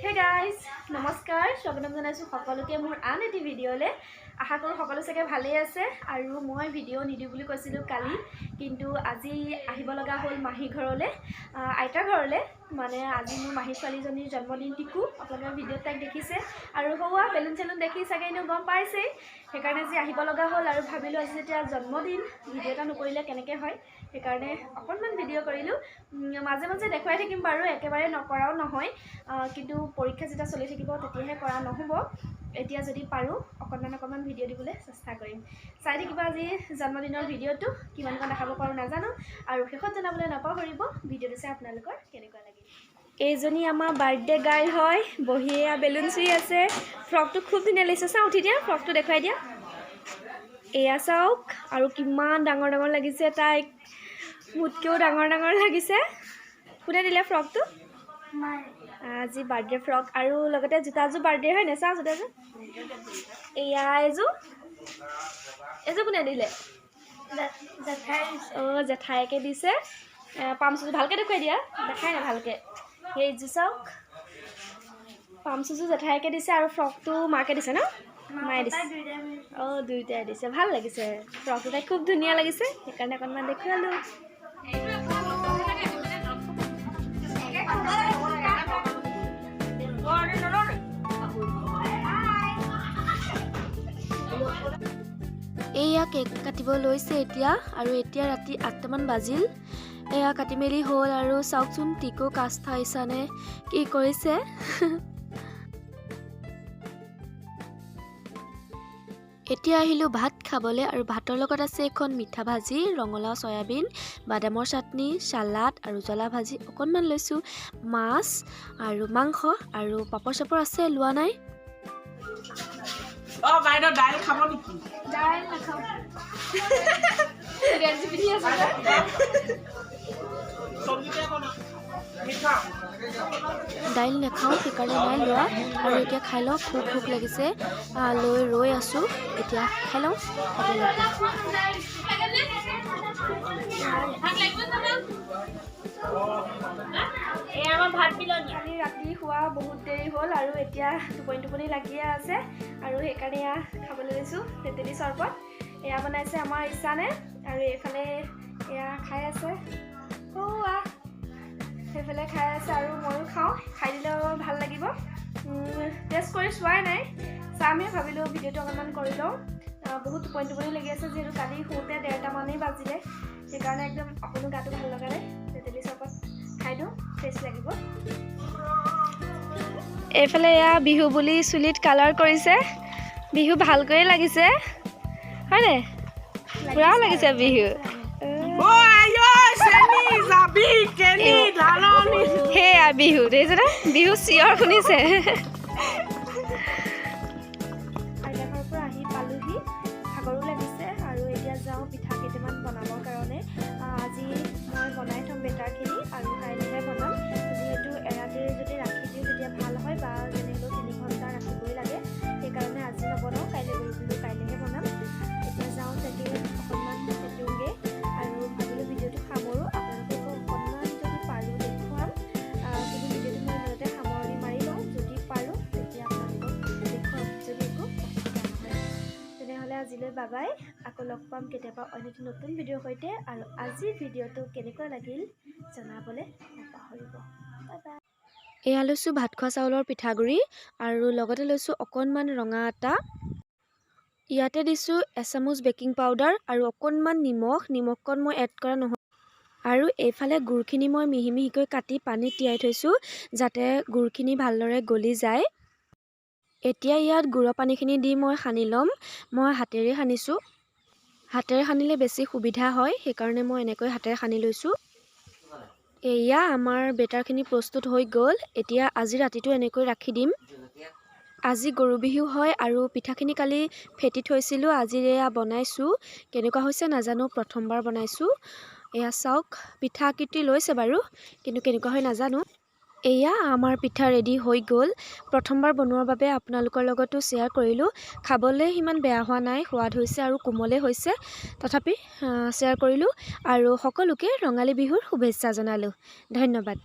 Hey guys, নমস্কাৰ, স্বাগতম জনাইছোঁ সকলোকে মোৰ আন এটি ভিডিঅ'লৈ। আশা কৰোঁ সকলো চাগে ভালেই আছে। আৰু মই ভিডিঅ' নিদিওঁ বুলি কৈছিলোঁ কালি, কিন্তু আজি আহিব লগা হ'ল মাহী ঘৰলৈ, আইতাৰ ঘৰলৈ। মানে আজি মোৰ মাহী ছোৱালীজনীৰ জন্মদিন, টিকু। আপোনালোকে ভিডিঅ'ত তাইক দেখিছে আৰু সৌৱা বেলুন চেলুন দেখি চাগে এনেও গম পাইছেই। সেইকাৰণে আজি আহিব লগা হ'ল আৰু ভাবিলোঁ আজি যেতিয়া জন্মদিন, ভিডিঅ' এটা নকৰিলে কেনেকৈ হয়। সেইকাৰণে অকণমান ভিডিঅ' কৰিলোঁ। মাজে মাজে দেখুৱাই থাকিম বাৰু, একেবাৰে নকৰাও নহয়। কিন্তু পৰীক্ষা যেতিয়া চলি থাকিব তেতিয়াহে কৰা নহ'ব। এতিয়া যদি পাৰোঁ অকণমান অকণমান ভিডিঅ' দিবলৈ চেষ্টা কৰিম। চাই থাকিব আজি জন্মদিনৰ ভিডিঅ'টো, কিমানকণ দেখাব পাৰোঁ নাজানো। আৰু শেষত জনাবলৈ নাপাহৰিব ভিডিঅ'টো চাই আপোনালোকৰ কেনেকুৱা লাগিল। এইজনী আমাৰ বাৰ্থডে গাৰ্ল হয়, বহিয়ে বেলুন চুই আছে। ফ্ৰকটো খুব ধুনীয়া লাগিছে। চাওঁ, উঠি দিয়া, ফ্ৰকটো দেখুৱাই দিয়া। এয়া চাওক, আৰু কিমান ডাঙৰ ডাঙৰ লাগিছে তাইক, মোতকৈও ডাঙৰ ডাঙৰ লাগিছে। কোনে দিলে ফ্ৰকটো আজি? বাৰ্থডে ফ্ৰক আৰু লগতে জোতাযোৰ বাৰ্থডে হয় নে? চাওঁ জোতাযোৰ। এয়া এযোৰ, এযোৰ কোনে দিলে? অঁ, জেঠাইকে দিছে। পামচুযোৰ ভালকৈ দেখুৱাই দিয়া, দেখাই নাই ভালকৈ। সেইযোৰ চাওক, পামচুযোৰ জেঠাইকে দিছে আৰু ফ্ৰকটো মাকে দিছে ন? মায়ে দিছে। অঁ, দুয়োটাই দিছে। ভাল লাগিছে ফ্ৰকটো, তাইক খুব ধুনীয়া লাগিছে, সেইকাৰণে অকণমান দেখুৱালোঁ। এয়া কেক কাটিব লৈছে এতিয়া আৰু এতিয়া ৰাতি 8টামান বাজিল। এয়া কাটি মেলি হ'ল আৰু চাওকচোন টিকু কাষ্টা ইছানে কি কৰিছে। এতিয়া আহিলোঁ ভাত খাবলৈ আৰু ভাতৰ লগত আছে এখন মিঠা ভাজি, ৰঙালাও চয়াবিন, বাদামৰ চাটনি, চালাড আৰু জ্বলা ভাজি অকণমান লৈছোঁ, মাছ আৰু মাংস আৰু পাপৰ চাপৰ আছে, লোৱা নাই। অ বাইদেউ, দাইল খাব নেকি? দাইল নাখাওঁ। গেঞ্জি পিন্ধি আছে যে। চব্জিতে বনাম মিঠা। দাইল নাখাওঁ, সেইকাৰণে নাই লোৱা। আৰু এতিয়া খাই লওঁ, খুব ভোক লাগিছে। লৈ ৰৈ আছোঁ, এতিয়া খাই লওঁ, তাতে লগ পাম। কালি ৰাতি শোৱা বহুত দেৰি হ'ল আৰু এতিয়া টোপনি টোপনি লাগিয়ে আছে আৰু সেইকাৰণে এয়া খাবলৈ লৈছোঁ তেতেলী চৰবত। এয়া বনাইছে আমাৰ ইছানে আৰু এইফালে এয়া খাই আছে, সৌৱা সেইফালে খাই আছে আৰু ময়ো খাওঁ। খাই দিলেও ভাল লাগিব। টেষ্ট কৰি চোৱাই নাই, চামহে, ভাবিলোঁ ভিডিঅ'টো অকণমান কৰি লওঁ। বহুত টোপনি টোপনি লাগি আছে, যিহেতু কালি শুওঁতে 1:30মানেই বাজিলে, সেইকাৰণে একদম অকণো গাটো ভাল লগা নাই। তেতেলী চৰবত খাই দিওঁ, ফ্ৰেছ লাগিব। এইফালে এয়া বিহু বুলি চুলিত কালাৰ কৰিছে। বিহু ভালকৈয়ে লাগিছে হয়নে? পূৰা লাগিছে বিহু। অ আই ঐ, চেনি যাবি কেনি ধাননি। সেয়া বিহু দেখিছেনে? বিহু চিঞৰ শুনিছে। আইতা ঘৰৰ পৰা আহি পালোহি, ভাগৰো লাগিছে আৰু এতিয়া যাওঁ পিঠা কেইটামান বনাবৰ কাৰণে। আজি মই বনাই থ'ম বেটাৰখিনি আৰু কাইলৈহে বনাম, যিহেতু এৰাতিৰ যদি ৰাখি দিওঁ তেতিয়া ভাল হয়, বা যেনে হ'লেও 3 ঘণ্টা ৰাখিবই লাগে, সেইকাৰণে আজি নবনাওঁ, কাইলৈ গৰু বিহু কাইলৈহে বনাম। এতিয়া যাওঁ তাকে অকণমান ফেটোগৈ আৰু ভাবিলোঁ ভিডিঅ'টো সামৰোঁ, আপোনালোককো অকণমান যদি পাৰোঁ দেখুৱাম। কিন্তু ভিডিঅ'টো মই ইমানতে সামৰণি মাৰি লওঁ, যদি পাৰোঁ তেতিয়া আপোনালোকক দেখুৱাম, যদি একো অসুবিধা নহয়। তেনেহ'লে আজিলৈ বাবাই, আকৌ লগ পাম কেতিয়াবা অন্য এটি নতুন ভিডিঅ'ৰ সৈতে। আৰু আজিৰ ভিডিঅ'টো কেনেকুৱা লাগিল জনাবলৈ নাপাহৰিব। Bye bye. এয়া লৈছোঁ ভাত খোৱা চাউলৰ পিঠাগুড়ি আৰু লগতে লৈছোঁ অকণমান ৰঙা আটা। ইয়াতে দিছোঁ এচামুচ বেকিং পাউডাৰ আৰু অকণমান নিমখ, নিমখকণ মই এড কৰা নহয়। আৰু এইফালে গুড়খিনি মই মিহি মিহিকৈ কাটি পানীত তিয়াই থৈছোঁ, যাতে গুড়খিনি ভালদৰে গলি যায়। এতিয়া ইয়াত গুড়ৰ পানীখিনি দি মই সানি ল'ম। মই হাতেৰে সানিছোঁ, হাতেৰে সানিলে বেছি সুবিধা হয়, সেইকাৰণে মই এনেকৈ হাতেৰে সানি লৈছোঁ। এয়া আমাৰ বেটাৰখিনি প্ৰস্তুত হৈ গ'ল। এতিয়া আজি ৰাতিটো এনেকৈ ৰাখি দিম। আজি গৰু বিহু হয় আৰু পিঠাখিনি কালি ফেটি থৈছিলোঁ, আজি এয়া বনাইছোঁ। কেনেকুৱা হৈছে নাজানো, প্ৰথমবাৰ বনাইছোঁ। এয়া চাওক, পিঠা আকৃতি লৈছে বাৰু, কিন্তু কেনেকুৱা হয় নাজানো। এয়া আমাৰ পিঠা ৰেডি হৈ গ'ল। প্ৰথমবাৰ বনোৱাৰ বাবে আপোনালোকৰ লগতো শ্বেয়াৰ কৰিলোঁ। খাবলৈ সিমান বেয়া হোৱা নাই, সোৱাদ হৈছে আৰু কোমলে হৈছে। তথাপি শ্বেয়াৰ কৰিলোঁ আৰু সকলোকে ৰঙালী বিহুৰ শুভেচ্ছা জনালোঁ। ধন্যবাদ।